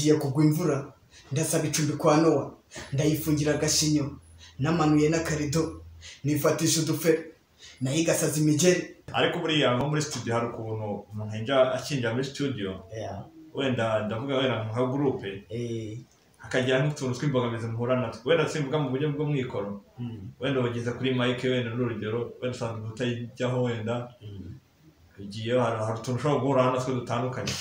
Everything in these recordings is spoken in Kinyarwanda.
Hagiye kugwa imvura, ndasaba icumbi kwa Nowa, ndayifungira agashinyo, namanuye n'akarido, nifatisha udufere, nayo igasaza imigeri. Ariko buriya nko muri studio hari ukuntu umuntu yinjira, akinjira muri studio, wenda ndavuga wenda nka groupe, hakagira nk'utuntu tw'imbogamizi muhura natwo, wenda simvuga mu buryo bw'umwikoro, wenda ugeze kuri mic, wenda n'urugero, wenda usanzwe utayijyaho, wenda ugiyeyo, hari utuntu ushobora guhura natwo dutandukanye.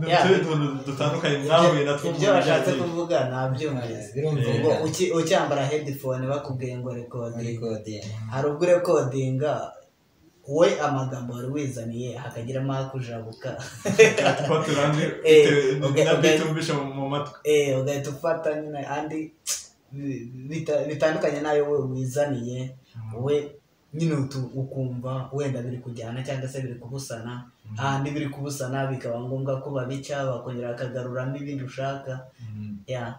Ni utundi tuntu dutandukanye mwahuye natwo mu Ibyo washatse bijyanye- kuvuga nabyumvise. Birumvikana. Ubwo ucyambara headphone bakubwiye ngo recording, Recording. hari ubwo urekodinga we amagambo wari wizaniye hakagiramo akujabuka. Twa andi bitewe na beat wumvishe mu matwi. Ugahita ufata nyine andi bitandukanye n'ayo we wizaniye we nyine, ukumva wenda biri kujyana cyangwa se biri kubusana. Ahandi biri kubusana bikaba ngombwa ko babica bakongera bakagaruramo ibindi ushaka. Ya,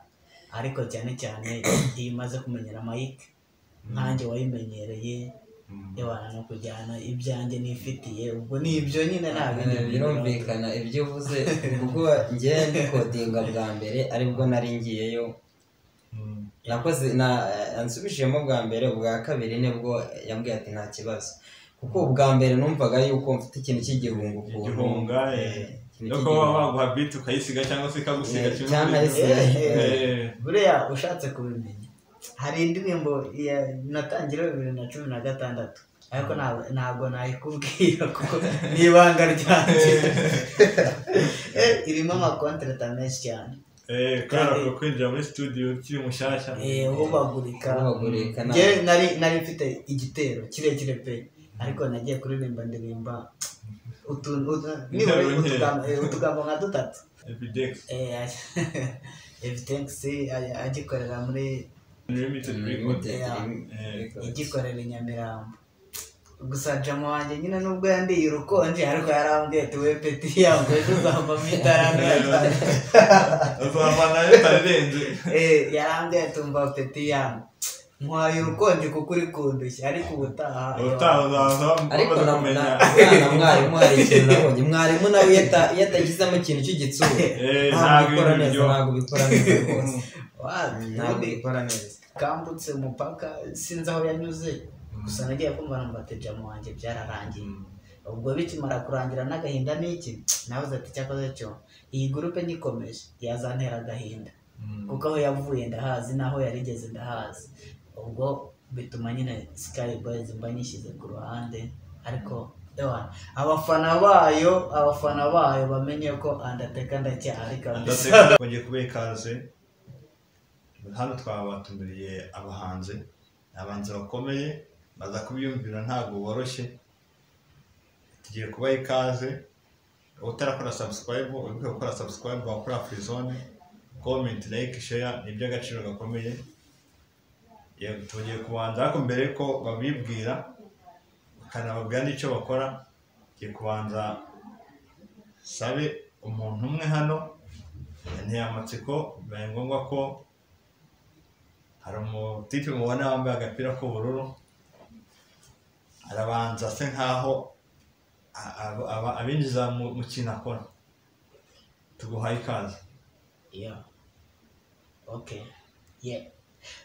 ariko cyane cyane iyo umaze kumenyera mic nkanjye wayimenyereye, yabana no kujyana ibyanjye nifitiye, ubwo ni ibyo nyine, nta bindi. Birumvikana ibyo uvuze, kuko njye ndikodinga bwa mbere aribwo nari ngiyeyo, nakoze na ansubishijemo bwa mbere. Ubwa kabiri nibwo yambwiye ati nta kibazo, kuko ubwa mbere numvaga yuko mfite ikintu cy'igihunga ukuntu. Igihunga. Ikintu No kuba cy'igihunga. baguha beat ukayisiga cyangwa se ikagusiga, kimwe cyangwa muri ibyo. nkayisiga. Buriya ushatse kubimenya, hari indirimbo natangira 2016, ariko ntabwo nayikubwira kuko ni ibanga ryanjye. Irimo amacontretemps menshi cyane. Kubera ko kwinjira muri studio ukiri mushyashya. Uhubagurika. Uhubagurika. Njye nari mfite igitero kirekire pe, ariko nagiye kuririmba, ndirimba nibura Interuro nkeya. utugambo nka dutatu. Epidex. Evidex agikorera muri Limited Record. Yeah. Records. Igikorera i Nyamirambo. Gusa jama wanjye nyine, nubwo yandiye urukonje, ariko yarambwiye ati: "We petit yangu, ejo uzavamo itarangaza." Uzavana itarenze. Yarambwiye ati: "Umva petit yangu, nkwaye urukonje kuko uri kundushya, ariko ubutaha." Ubutaha uzaza Ariko wamaze na kumenya. na mwarimu hari ikintu nabonye, mwarimu nawe iyo atashyizemo ikintu cy'igitsure ntabwo ntabwo ubikora ibintu neza. biryoha. Ntabwo ubikora neza rwose. Wapi, Ntabwo ubundi ubikora neza. kambutse umupaka sinzi aho yanyuze, gusa nagiye kumva numva ati jama wanjye byararangiye. Ubwo bikimara kurangira n'agahinda n'iki, nabuze ati cyakoze cyo iyi groupe nyikomeje yazantera agahinda, kuko aho yavuye ndahazi n'aho yarigeze ndahazi. Ubwo bituma nyine Sky Boys mba nyishyize ku ruhande, ariko ewa, abafana bayo bamenye ko Undertaker ndacyahari kabisa. Undertaker, twongeye kubaha ikaze hano. Twabatumiriye abahanzi, abahanzi bakomeye, baza kubiyumvira, ntabwo boroshye. Tugiye kubaha ikaze. Utarakora subscribe, wibuke gukora subscribe, wakora Frizone, comment, like, share, ni iby'agaciro gakomeye. Yego, tugiye kubanza, ariko mbere ko babibwira bakanababwira n'icyo bakora, tugiye kubanza sabe umuntu umwe hano yanteye amatsiko. Bibaye ngombwa ko hari umutipe mubona wambaye agapira k'ubururu, arabanza ase nkaho abinjiza mu kintu akora. Tuguhaye ikaze. Yeah. Okay. Yeah.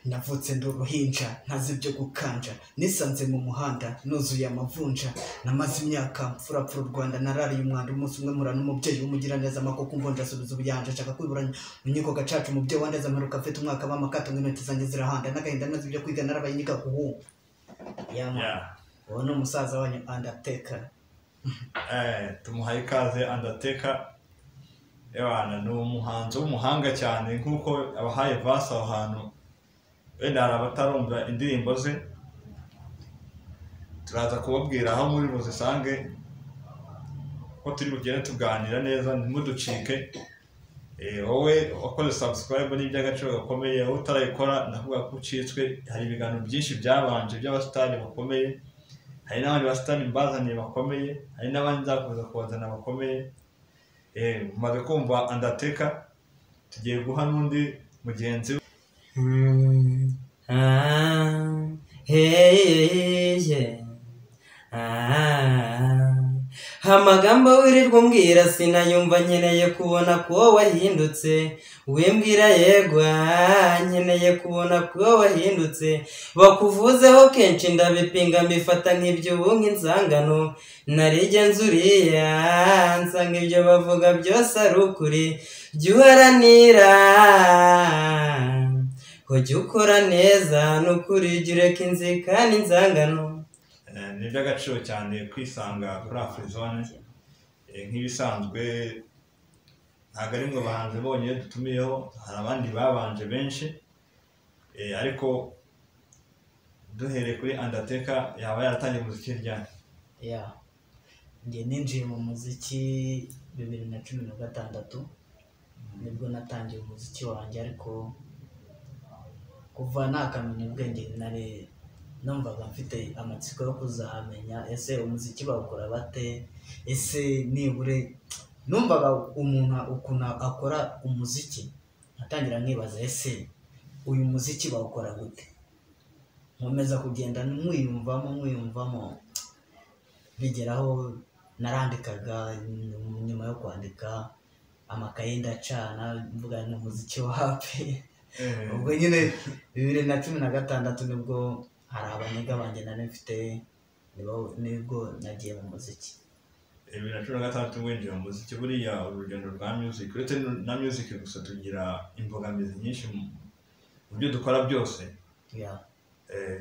Navutse ndi uruhinja, ntazi ibyo gukanja, nisanze mu muhanda nuzuye amavunja. Namaze imyaka mfurapfura u Rwanda, narariye umwanda. Umunsi umwe mpura n'umubyeyi w'umugiraneza, amakoko mvunja asubiza ubuyanja, nshaka kwiburanya mu nkiko gacaca. Umubyeyi wandeze amaruka afite umwaka b'amakato ngo intoki zanjye zirahanda n'agahinda, nazi ibyo kwiga, narabaye nyiga guhunga. Yeah, man. Uwo ni umusaza wanyu Undertaker. Tumuhaye ikaze Undertaker. Ewana, ni umuhanzi w'umuhanga cyane, nk'uko abahaye verse aho hantu. Wenda hari abatarumva indirimbo ze, turaza kubabwira aho muri buzisange, ko turi bugende tuganira neza, ntimuducike. Wowe wakoze subscribe ni iby'agaciro gakomeye, wowe utarayikora ndavuga ko ucitswe. Hari ibiganiro byinshi byabanje by'abasitari bakomeye, hari n'abandi basitari mbazaniye bakomeye, hari n'abandi nzakomeza kubazana bakomeye. Mumaze kumva Undertaker, tugiye guha n'undi mugenzi we. Ah, hey, yeah. Ah, Amagambo wirirwa umbwira sinayumva, nkeneye kubona ko wahindutse. Wimbwira yegwa, nkeneye kubona ko wahindutse. Bakuvuzeho kenshi ndabipinga, mbifata nk'iby'ubu nk'inzangano. Narigenze uriya nsanga ibyo bavuga byose ari ukuri. Jya uharanira ujye ukora neza, n'ukuri jya ureka inzika n'inzangano. Ni iby'agaciro cyane kwisanga kuri Afrizone. Nk'ibisanzwe ntabwo ari mwe bahanzi bonyine dutumiyeho, hari abandi babanje benshi. Ariko duhereye kuri Undertaker, yaba yaratangiye umuziki ryari? Yeah. Njye ninjiye mu muziki 2016, nibwo natangiye umuziki wanjye, ariko kuva nakamenya ubwenge nari numvaga mfite amatsiko yo kuzamenya ese umuziki bawukora bate, ese nibure numvaga umuntu ukuntu akora umuziki, nkatangira nkibaza ese uyu muziki bawukora gute. Nkomeza kugenda nkwiyumvamo bigeraho narandikaga. Nyuma yo kwandika amakaye ndacana, mvuga ni umuziki wapi. Ubwo nyine 2016 nibwo hari abaniga banjye nari mfite, nibwo nagiye mu muziki. 2016 winjiye mu muziki. Buriya urugendo rwa music, uretse na music gusa, tugira imbogamizi nyinshi mu byo dukora byose. Yeah.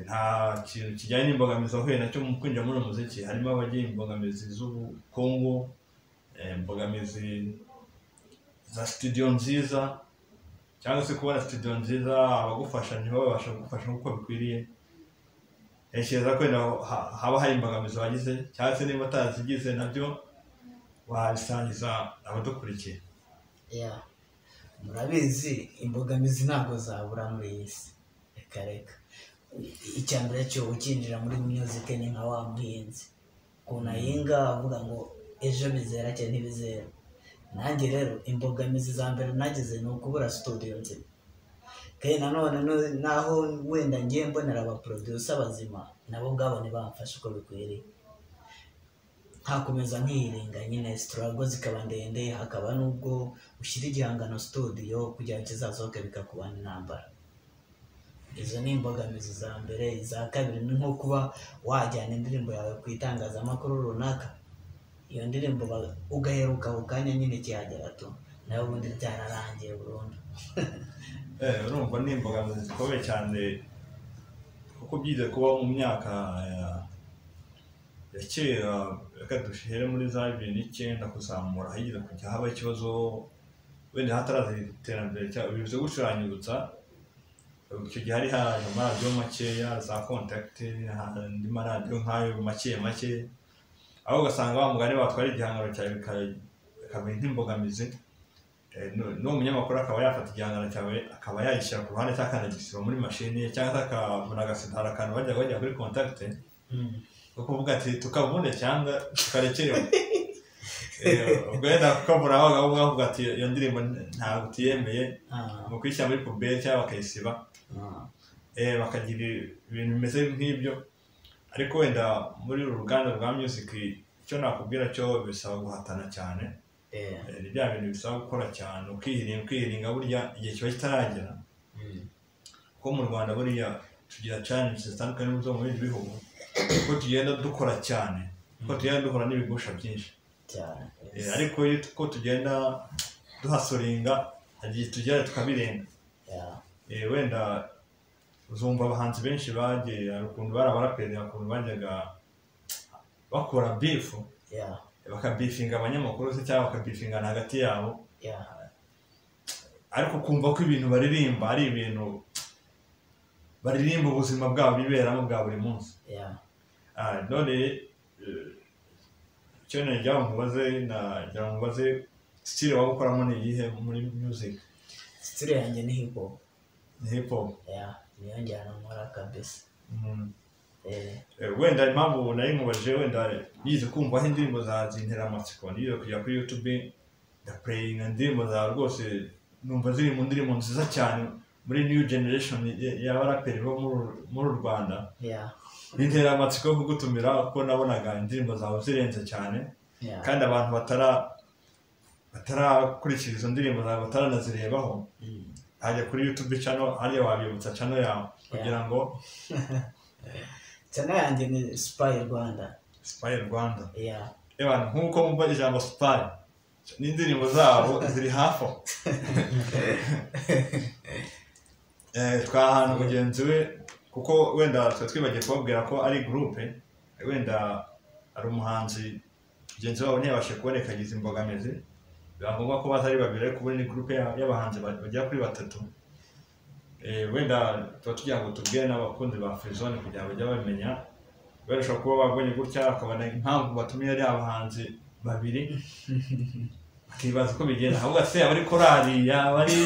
Nta kintu kijyanye n'imbogamizi wahuye nacyo mu kwinjira muri uyu muziki? Harimo abagira imbogamizi z'ubukungu, imbogamizi za studio nziza, cyangwa se kubona studio nziza, abagufasha ntibabashe kugufasha nk'uko bikwiriye. Ntekereza ko wenda haba hari imbogamizi wagize, cyangwa se niba utazigize nabyo wabisangiza abadukurikiye. Yeah. Murabizi imbogamizi ntabwo zabura muri iyi si, reka reka. Icya mbere cyo ukinjira muri music ni nka wa muhinzi ukuntu ahinga avuga ngo ejo bizera cyangwa ntibizera. Nanjye rero imbogamizi za mbere nagize ni ukubura studio nzima, kandi nanone naho wenda ngiye mbonera abaproducer bazima, nabo ubwabo ntibamfashe uko bikwiriye, nkakomeza nkiringa nyine, struggle zikaba ndende, hakaba n'ubwo ushyira igihangano studio kugira ngo kizasohoke bikakubana intambara. Izo ni imbogamizi za mbere. Iza kabiri ni nko kuba wajyana indirimbo yawe ku itangazamakuru runaka, iyo ndirimbo ugaheruka ako kanya nyine ikihagera tu, nawe ubundi byararangiye burundu. Urumva ni imbogamizi zikomeye cyane, kuko byize kuba mu myaka ya kera, reka duhere muri za 2009 kuzamura, higeze kujya haba ikibazo wenda hataraza iterambere, bivuze gucuranyutsa. Icyo gihe hari haje amaradiyo makeya, za Contact, andi maradiyo nk'ayo make make, aho ugasanga wa mugani batwara igihangano cyawe bikaba nk'imbogamizi. N'uwo munyamakuru akaba yafata igihangano cyawe akaba yagishyira ku ruhande, cyangwa akanagisiba muri mashini ye, cyangwa se akavuna agasida akantu bajya kuri Contact, ko kuvuga ati tukavune cyangwa tukarekerewe. Ubwo wenda kukavuna aho ngaho bavuga ati iyo ndirimbo ntabwo tuyemeye, mu kuyishyira muri puberi cyangwa bakayisiba, bakagira ibintu bimeze nk'ibyo. Ariko wenda muri uru ruganda rwa music, icyo nakubwira cyo bisaba guhatana cyane. Ni bya bintu bisaba gukora cyane, ukihiringa, ukihiringa, burya igihe kiba kitaragera. Kuko mu Rwanda buriya tugira challenges zitandukanye n'izo mu bindi bihugu, kuko tugenda dukora cyane, kuko tugenda duhura n'ibigusha byinshi cyane. Ariko iyo ko tugenda duhasoringa, hari igihe tugera tukabirenga. Wenda uzumva abahanzi benshi bagiye, hari ukuntu bari abaraperi, hari ukuntu bajyaga bakora beef, bakabifinga abanyamakuru se cyangwa bakabifingana hagati yabo, ariko ukumva ko ibintu baririmba ari ibintu baririmba ubuzima bwabo biberamo bwa buri munsi. None icyo nagira ngo nkubaze, nagira ngo nkubaze style waba ukoramo ni iyihe muri music? Style yanjye ni hip hop. Ni hip hop? Yeah, niyo njyana nkora kabisa. Wenda impamvu nari nkubajije, wenda nize kumva aho indirimbo za zintera amatsiko, nize kujya kuri YouTube ndaplayinga indirimbo zawe, rwose numva ziri mu ndirimbo nziza cyane muri new generation y'abaraperi bo muri uru Rwanda. Bintera amatsiko yo kugutumira kuko nabonaga indirimbo zawe zirenze cyane. Yeah. Kandi abantu batarakurikira izo ndirimbo zawe, bataranazirebaho, hajya kuri YouTube channel, hariya wabibutsa channel yawe kugira ngo Channel yanjye ni Spy Rwanda. Spy Rwanda. Yeah. Ewana, nk'uko mumva ijambo Spy n'indirimbo zabo ziri hafi aho. Twahana mugenzi we kuko wenda twe twibagiye kubabwira ko ari groupe, wenda ari umuhanzi mugenzi wabo ntiyabashe kuboneka, agize imbogamizi, biba ngombwa ko baza ari babiri, ariko ubundi ni groupe y'abahanzi bagera kuri batatu. Wenda tuba tugira ngo tubwire n'abakunzi ba Free Zone kugira ngo bajye babimenya. Wenda ushobora kuba babonye gutya akabona impamvu batumiye ari abahanzi babiri, akibaza uko bigenda, ahubwo se yaba ari korali, yaba ari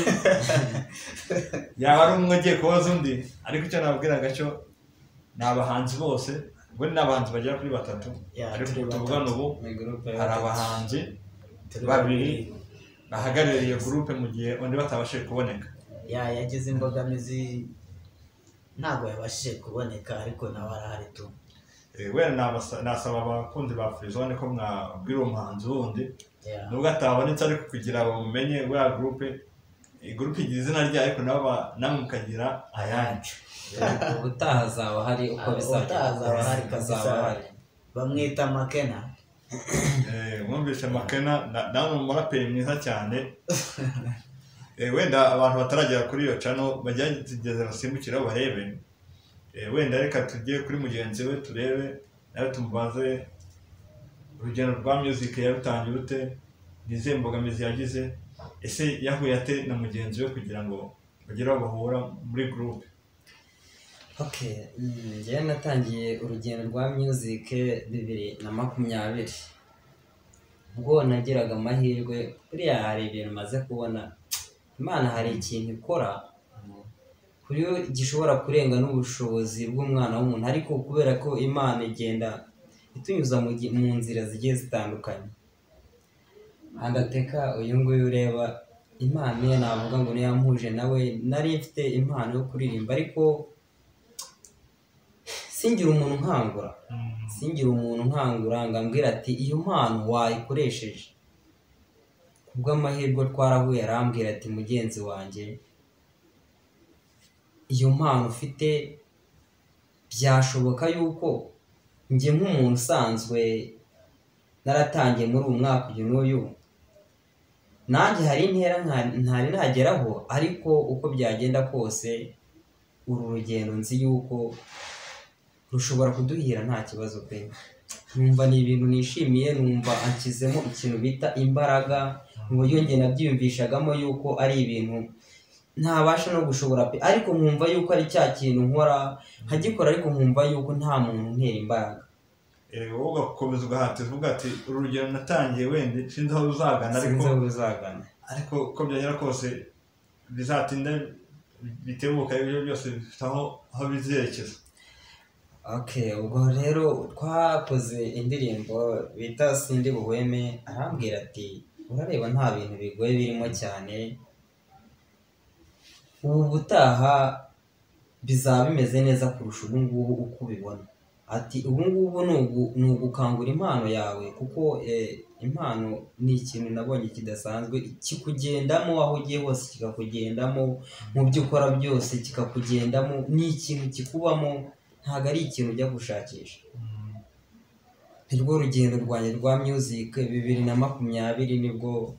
umwe agiye kubaza undi. Ariko icyo nababwiraga cyo ni abahanzi bose, ubundi ni abahanzi bagera kuri batatu, ariko turi tuvugana batatu. ubu Ni groupe hari ya batatu. abahanzi Turi babiri bahagarariye iyo groupe mu gihe undi batabashije kuboneka. Ya, yagize imbogamizi ntabwo yabashije kuboneka, ariko nawe arahari tu. Wenda nasaba abakunzi ba Free Zone ko mwabwira uwo muhanzi wundi nubwo atabonetse, ariko kugira bamumenye, buriya groupe igira izina ryayo, ariko nabo namwe mukagira ayanyu. Ubutaha hazaba hari uko bizagenda. Ubutaha hazaba hari kabisa. Hazaba hari. Bamwita Makena. Mwumvise Makena, nawe ni umuraperi mwiza cyane. Wenda abantu bataragera kuri iyo channel bagerageze basimbukire barebe. Wenda reka tujye kuri mugenzi we turebe nawe tumubaze urugendo rwa music yarutangiye ute, ni izihe mbogamizi yagize, ese yahuye ate na mugenzi we kugira ngo bagere aho bahura muri groupe. Okay, njyewe natangiye urugendo rwa music 2020, ubwo nagiraga amahirwe. Buriya hari ibintu maze kubona, Imana hari ikintu ikora kuri yo gishobora kurenga n'ubushobozi bw'umwana w'umuntu, ariko kubera ko Imana igenda itunyuza mu nzira zigiye zitandukanye. Andateka uyu nguyu ureba, Imana ye navuga ngo niyo yampuje nawe. Nari mfite impano yo kuririmba, ariko singira umuntu nkangura, singira umuntu nkangura ngo ambwire ati iyo mpano wayikoresheje. Kubw'amahirwe twarahuye, arambwira ati mugenzi wanjye, iyo mpano ufite byashoboka yuko njye nk'umuntu usanzwe naratangiye muri uyu mwaka uyu n'uyu, nanjye hari intera ntari nageraho, ariko uko byagenda kose uru rugendo nzi yuko rushobora kuduhira nta kibazo pe. Numva ni ibintu nishimiye, numva anshyizemo ikintu bita imbaraga, mu buryo njye nabyiyumvishagamo yuko ari ibintu ntabasha no gushobora pe, ariko nkumva yuko ari cya kintu nkora nkagikora, ariko nkumva yuko nta muntu untera imbaraga. Wowe ugakomeza ugahatiza uvuga ati uru rugendo natangiye wenda sinzi aho ruzagana, sinzi aho ruzagana, ariko uko byagera kose bizatinda bitebuka, ibyo byose bifite aho bizerekeza. Okay, ubwo rero twakoze indirimbo bita Sindi Buhweme, arambwira ati urareba nta bintu bigoye birimo cyane, ubu butaha bizaba bimeze neza kurusha ubu ngubu uko ubibona. Ati ubu ngubu ni ugukangura impano yawe, kuko impano ni ikintu nabonye kidasanzwe, kikugendamo aho ugiye hose, kikakugendamo mu byo ukora byose, kikakugendamo, ni ikintu kikubamo, ntabwo ari ikintu ujya gushakisha. Nirwo rugendo rwanjye rwa music 2020 nibwo